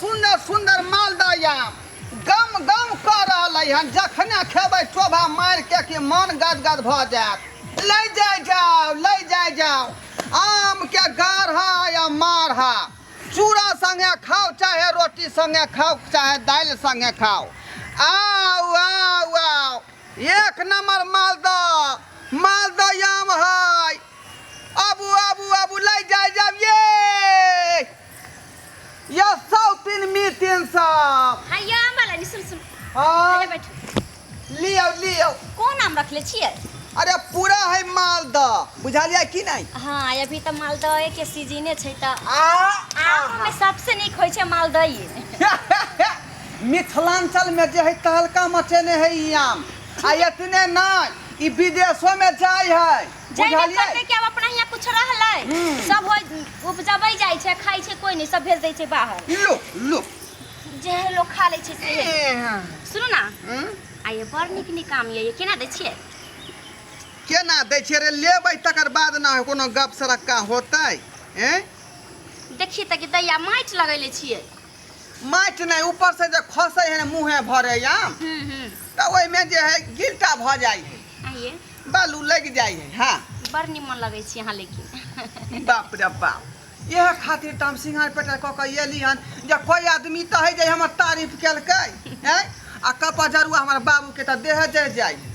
सुंदर सुंदर मालदह आम गम गम कऽ रहल हन। जखने खेबै चोभा मारि के कि मन गदगद भऽ जायत। लै जाय जाओ, लै जाय जाओ, आम के गाढ़ा या माढ़ा चूड़ा संगे खाओ, चाहे रोटी संगे खाओ, चाहे दालि संगे खाओ। आउ आउ आउ, एक नंबर मालदह मालदह आम है। आबू आबू आबू, लै जाय जाओ। ये ये 103 मीतिन सब हैया आम वाला नि, सुन सुन। हाँ। हैया बैठू। लियौ लियौ। कोन आम रखले छियै? अरे पूरा है मालदह, बुझलियै की नहीं? हाँ, अभी तऽ मालदह के सीजने छै तऽ आ आम में सबसे नीक होइ छै मालदह। मिथिलांचल में जे है तहलका मचेने है ई आम। आ एतने नहीं, ई विदेशो में जाय है। जाइबे बुझलियै? करतै कि अब अपना यहाँ कुछ रहलै? सब होइ उपजबै जाइ छै, खाइ छै कोइ नहि, सब भेज दै छै बाहर। लो लो। जे लोग खा लै छै से। सुनू ना, आ ये बड़ नीक नीक आम ये केना दै छियै? केना दै छियै रे? लेबै तकर बाद ना कोनो गप सरक्का होतै। हैं? देखिए तऽ कि दैया माटि लगैले छियै। माटि नहि, ऊपर से जे खसै है ने मुँहे भरे आम, तऽ ओहिमे जे है गिलटा भऽ जाइ है। आइए। बालू लागि जाइ है। हाँ। बड़ निमन लगै छी अहाँ लेकिन। बाप रे बाप, इएह खातिर तऽ हम सिंगार पेटर कऽ कऽ एली हन जे कोइ आदमी तऽ है जे हमर तारीफ केलकै। हैं, आ कपजरुआ हमर बाबूके तऽ देह जरि जाइ है।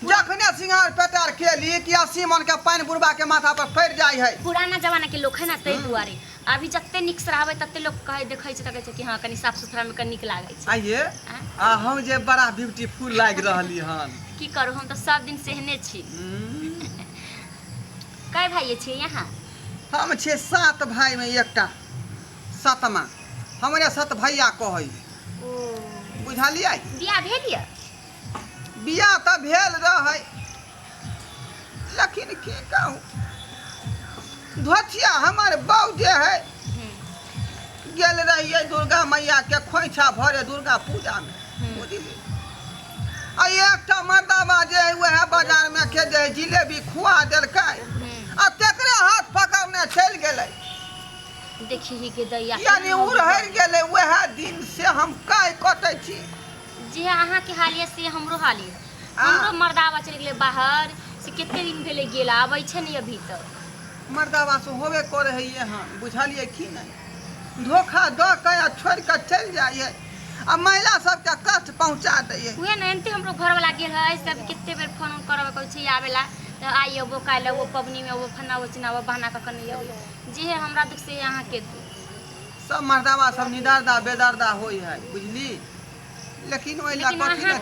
जखने सिंगार पेटर केली कि 80 मन के पानि बुढ़बा के माथा पर पड़ि जाइ है। पुराना जमाना के लोक है ना, ताहि दुआरे अभी जते नीक से रहबै तते लोक कहै देखै छै तऽ कहै छै कि हाँ, कनि साफ सुथरा मे कनि नीक लागै छै। आइए, आ हम जे बड़ा ब्यूटीफुल लागि रहली हन। की करू, हम तऽ सब दिन सेहने छी। कै भाई छियै यहाँ? हम छियै 7 भाई में एकटा सतमा, हमरे सत भैया कहै। ओ। बुझलियै? बियाह भेल यऽ? बियाह तऽ भेल रहै, लेकिन की कहू, धोथिया हमर बाउ जे है गेल रहियै दुर्गा मैया के खोइछा भरे दुर्गा पूजा में, बुझली? आ एकटा मर्दाबा जे है वएह बाजार में के जे है जिलेबी खुआ देलकै आ तेकरे हाथ पकड़ने चलि गेलै। देखी ही के दैया। यानी ओ रहि गेलै। वएह दिन से हम काय कटै छी। जे अहाँके हाल यऽ से हमरो हाल यऽ। हमरो मर्दाबा चलि गेलै बाहर, से कते दिन भेलै गेल, आबै छै नहि अभी तक। मर्दाबा से होबे करे है ये। हाँ, बुझलियै की नहि? धोखा दऽ के आ छोड़ि कऽ चलि जाइ है आ महिला सबके कष्ट पहुँचा दै है। उहे ने, एनते हमरो घरवाला गेल है। सब कते बेर फोन उन करबै, कहै छै आबेला तऽ आइ अबो, काल्हि अबो, पबनीमे अबो, फन्ना अबो, चिन्ना अबो, बहाना कऽ कऽ नहि अबै। जे है हमरा दुख से अहाँके दुख। सब मर्दाबा सब निदर्दा बेदर्दा होइ है, बुझली? लेकिन ओहि लए लेकिन कथी अहाँ लए।